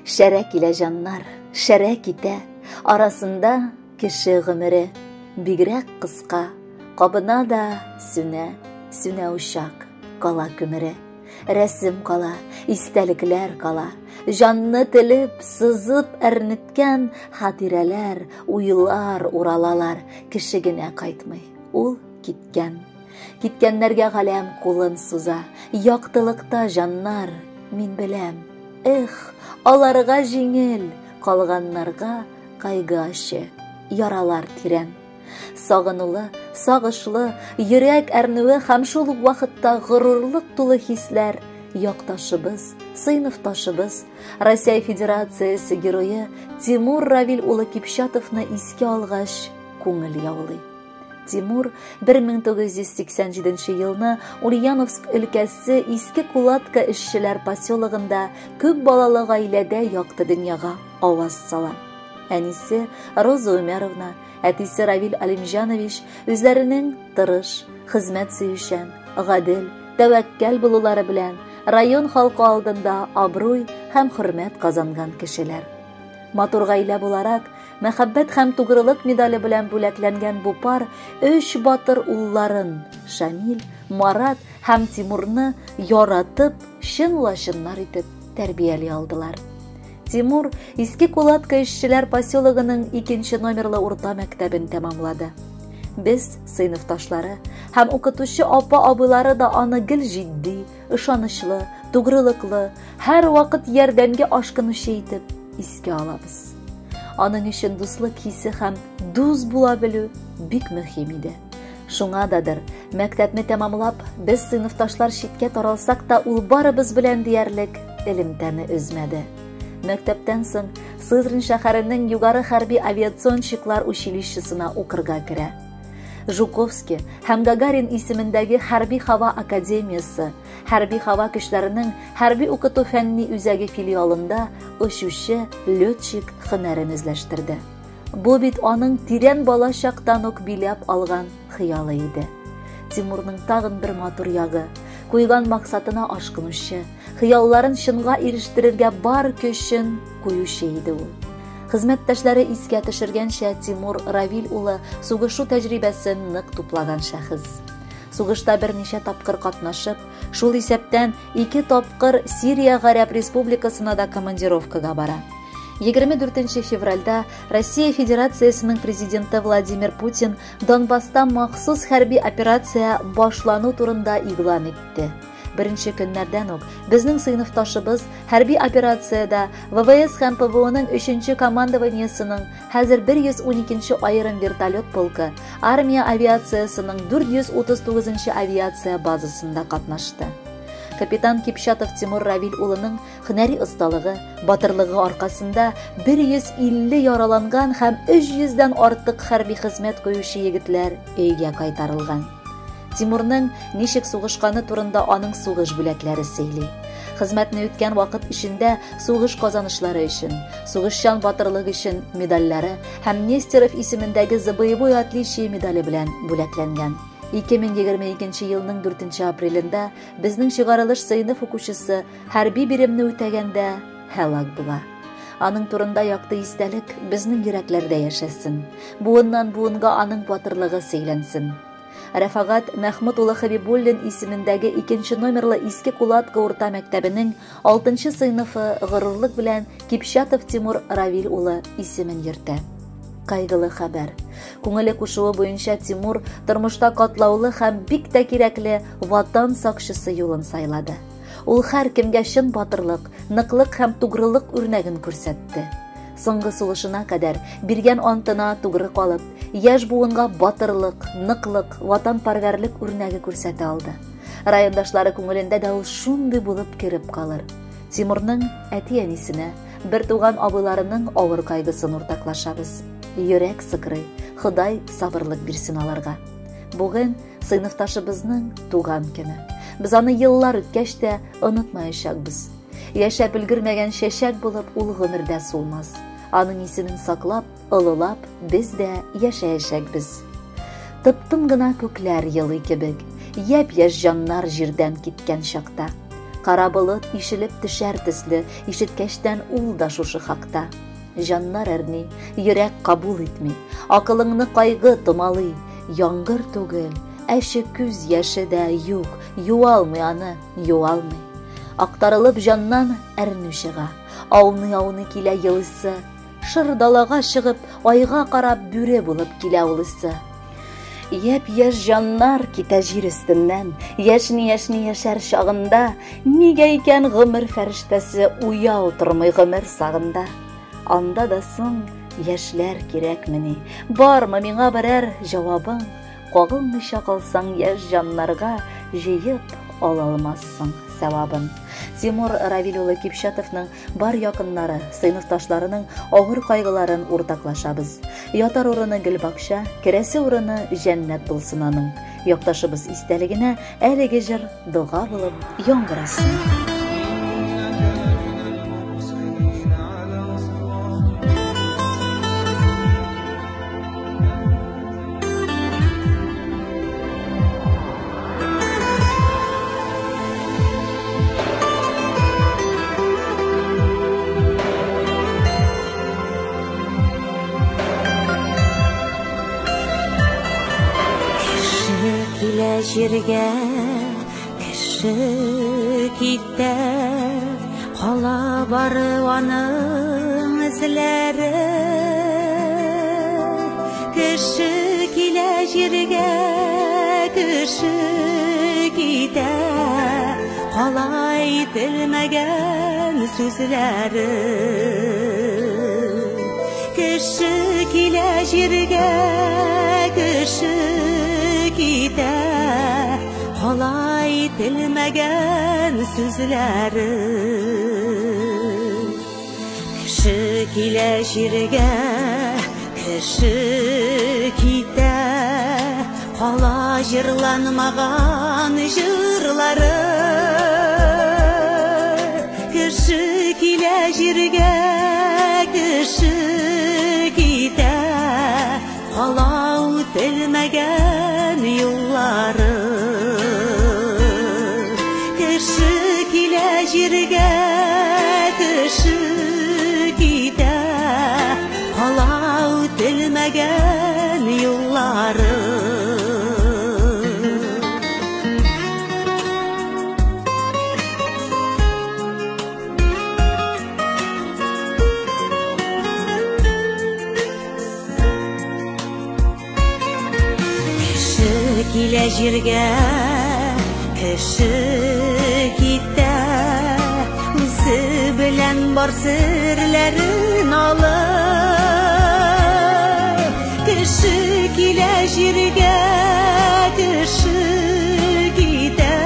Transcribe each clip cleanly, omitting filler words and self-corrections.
Шәрә килә җаннар, шәрә китә, арасында кеше гомере бигрәк кыска, кабына да сүнә, сүнә учак, кала күмере. Рәсем кала, истәлекләр кала, җанны телеп, сызып әрнеткән хатирәләр, уйлар уралалар, кеше генә кайтмый, ул киткән. Киткәннәргә галәм кулын суза, яктылыкта җаннар, мин беләм. Эх, аларга җиңел, калганнарга кайгы ачы, яралар тирән. Сагынулы, сагышлы, йөрәк әрнүе һәм шул ук вакытта горурлык тулы хисләр якташыбыз, сыйныфташыбыз, Россия Федерациясе герое Тимур Равил улы Кипчатовны искә алгач, күңел яулый. Тимур 1987 елны Ульяновск өлкәсе Иске Кулатка эшчеләр поселогында күп балалы гаиләдә якты дөньяга аваз сала. Әнисе Роза Умяровна, әтисе Равил Алимҗанович үзләренең тырыш, хезмәт сөючән, гадел, тәвәккәл булулары белән район халкы алдында абруй һәм хөрмәт казанган кешеләр. Матур гаилә буларак, Мәхәббәт һәм тугрылык медале белән бүләкләнгән бу пар өч батыр улларын Шамил, Марат һәм Тимурны яратып, чын лачыннар итеп тәрбияли алдылар. Тимур Иске Кулатка эшчеләр поселогының икенче номерлы урта мәктәбен тәмамлады. Без, сыйныфташлары һәм укытучы апа-абыйлары да аны гел җитди, ышанычлы, тугрылыклы, һәрвакыт ярдәмгә ашкынучы итеп искә алабыз. Аның өчен дуслык хисе һәм дус була белү бик мөһим иде. Шуңа дадыр, мәктәпне тәмамлап, без сыйныфташлар читкә таралсак та, ул барыбыз белән диярлек элемтәне өзмәде. Мәктәптән соң Сызрань шәһәренең югары хәрби авиационщиклар училищесына укырга керә. Жуковский һәм Гагарин исемендәге Хәрби һава академиясе, Хәрби һава көчләренең хәрби укыту фәнни үзәге филиалында очучы, летчик һөнәрен үзләштерде. Бу бит аның тирән бала чактан ук биләп алган хыялы иде. Тимурның тагын бер матур ягы, куйган максатына ашкынучы, хыялларын чынга ирештерергә бар көчен куючы иде ул. Хезмәттәшләре искә төшергәнчә, Тимур Равил улы сугышу тәҗрибәсен нык туплаган шәхес. Сугышта берничә тапкыр катнашып, шул исәптән ике тапкыр Сирия Гарәп Республикасына да командировкага бара. 24 февральдә Россия Федерациясенең президенты Владимир Путин Донбасста махсус хәрби операция башлану турында игълан итте. Беренче көннәрдән үк безнең сыйныфташыбыз хәрби операциядә ВВС һәм ПВОның 3 командованиесының хәзер 112 аерым вертолет полкы армия авиациясының 439 авиация базасында катнашты. Капитан Кипчатов Тимур Равил улының һөнәри осталыгы, батырлыгы аркасында 150 яраланган һәм 300 дән артык хәрби хезмәт куючы егетләр өйгә кайтарылган. Тимурның ничек сугышканы турында аның сугыш бүләкләре сөйли. Хезмәтне үткән вакыт эчендә сугыш казанышлары өчен, сугышчан батырлык өчен медальләре һәм Нестеров исемендәге За боевое отличие медале белән бүләкләнгән. 2022 елның 4 апрелендә безнең чыгарылыш сыйныф укучысы хәрби биремне үтәгәндә һәлак була. Аның турында якты истәлек безнең йөрәкләрдә яшәсен. Буыннан буынга аның батырлыгы сөйләнсен. Рәфагать Мәхмүт улы Хабибуллин исемендәге икенче номерлы Иске Кулатка урта мәктәбенең 6 сыйныфы горурлык белән Кипчатов Тимур Равил улы исемен йөртә. Кайгылы хәбәр. Күңеле кушуы буенча Тимур тормышта катлаулы һәм бик тә кирәкле ватан сакчысы юлын сайлады. Ул һәркемгә чын батырлык, ныклык һәм тугрылык үрнәген күрсәтте. Соңгы сулышына кадәр биргән антына тугры калып, яшь буынга батырлык, ныклык, ватанпәрвәрлек үрнәге күрсәтә алды. Райондашлары күңелендә дә ул шундый булып кереп калыр. Тимурның әти-әнисенә, бер туган абыйларының авыр кайгысын уртаклашабыз. Йөрәк сыкрый, Ходай сабырлык бирсен аларга. Бүген сыйныфташыбызның туган көне. Без аны еллар үткәч тә онытмаячакбыз. Яшәп өлгермәгән чәчәк булып ул гомердә сулмас. Аның исемен саклап, олылап, без дә яшәячәкбез. Тып-тын гына күкләр елый кебек, япь-яшь җаннар җирдән киткән чакта. Кара болыт ишелеп төшәр төсле, ишеткәчтән ул да шушы хакта. Җаннар әрни, йөрәк кабул итми, акылыңны кайгы томалый. Яңгыр түгел, әче күз яше дә юк, юалмый аны, юалмый. Актарылып җаннан әрнү чыга, ауный-ауный килә елыйсы. Шыр далага чыгып, айга карап бүре булып килә улысы. Япь-яшь җаннар китә җир өстеннән, яшьни-яшьни яшәр чагында, нигә икән гомер фәрештәсе уяу тормый гомер сагында? Анда да соң яшьләр кирәкмени? Бармы миңа берәр җавабың? Кагылмыйча калсаң яшь җаннарга, җыеп ала алмассың сәвабын. Тимур Равил улы Кипчатовның бар якыннары, сыйныфташларының авыр кайгыларын уртаклашабыз. Ятар урыны гөлбакча, керәсе урыны җәннәт булсын аның. Якташыбыз истәлегенә әлеге җыр дога булып яңгырасын. Килә җиргә, кеше китә, кала бары аның эзләре. Кеше килә җиргә, кеше китә, кала әйтелмәгән сүзләре. Кеше килә җиргә, кеше китә, кала әйтелмәгән сүзләре. Кеше килә җиргә, кеше китә, кала җырланмаган җырлары. Кеше килә җиргә, кеше китә, кала үтелмәгән юллары. Кеше килә җиргә, кеше китә, кала үтелмәгән юллары. Кеше килә җиргә, кеше китә, үзе белән бар серләрен алып. Кеше килә җиргә, кеше китә,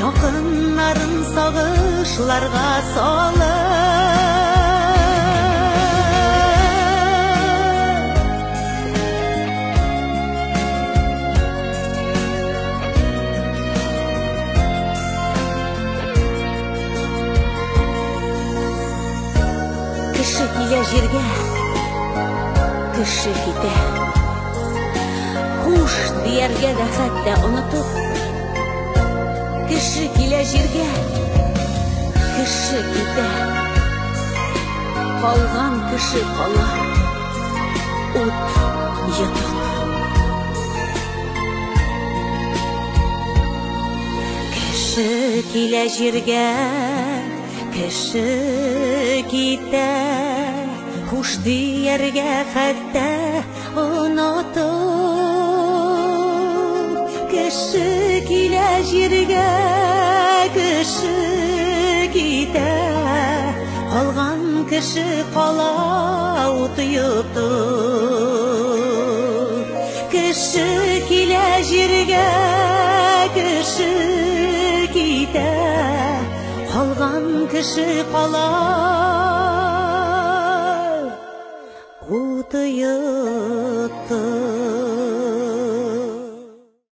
якыннарын сагышларга салып. Кеше килә җиргә, кеше китә, хуш дияргә дә хәтта онытып. Кеше килә җиргә, кеше китә, калган кеше кала, ут йотып. Кеше килә җиргә, кеше китә, хуш дияргә хәтта онытып. Кеше килә җиргә, кеше китә, калган кеше кала ут йотып. Кеше килә җиргә, кеше китә, калган кеше кала ут йотып.